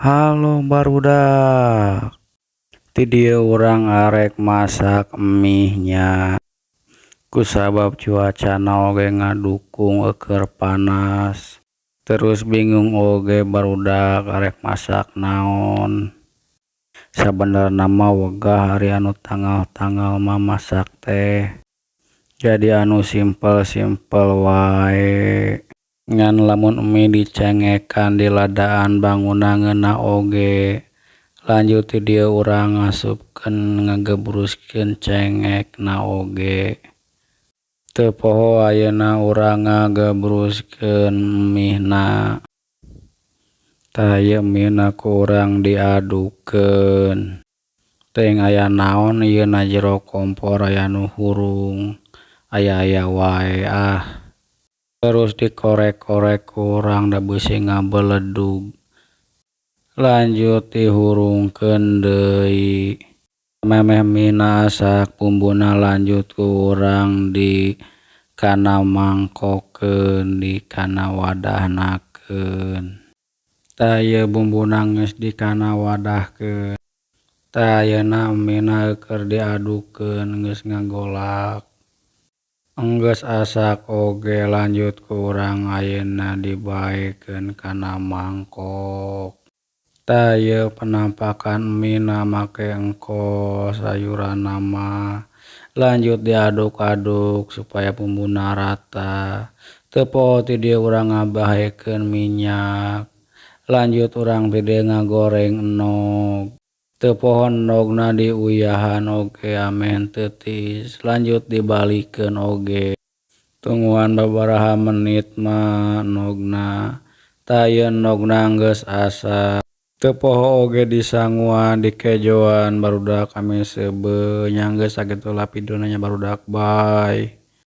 Halo, barudak. Ti dieu urang arek masak mie nya. Kusabab cuacana oge ngadukung, keur panas. Terus bingung oge, barudak, arek masak naon. Sabenerna mah wegah ari anu tanggal-tanggal mah masak teh. Jadi anu simpel-simpel wae. Ngan lamun mie dicengekan diladaan bangunna ngeunah oge. Lanjut ti dieu urang ngasupkeun, ngagebruskeun cengekna oge. Teu poho ayeuna urang ngagebruskeun mie-na. Tah, ieu mie-na ku urang diadukkeun. Teuing aya naon ieu na jero kompor, aya nu hurung, aya-aya wae ah. Terus dikorek-korek ku urang da beusi ngabeledug. Lanjut dihurungkeun deui. Memeh mie-na asak, bumbuna lanjut ku urang di kana mangkokkeun, di kana wadahnakeun. Tah, ieu bumbuna geus dikana wadahkeun. Tah, ayeuna mie-na keur diadukkeun geus ngagolak. Enggeus asak oge, lanjut ku urang ayeuna dibaekeun kana mangkok. Tah, ieu penampakan mie-na make engkol sayuranna mah. Lanjut diaduk-aduk supaya bumbuna rata. Teu poho ti dieu urang ngabaekeun minyak. Lanjut urang ti dieu ngagoreng endog. Teu poho endogna diuyahan oge ameh henteu tiis. Lanjut dibalikeun oge. Tungguan babaraha menit mah endogna. Tah, ieu endogna geus asak. Teu poho oge disanguan, dikejoan, barudak, ameh seubeuh. Nya geus sakitu lah videona nya, barudak, bye.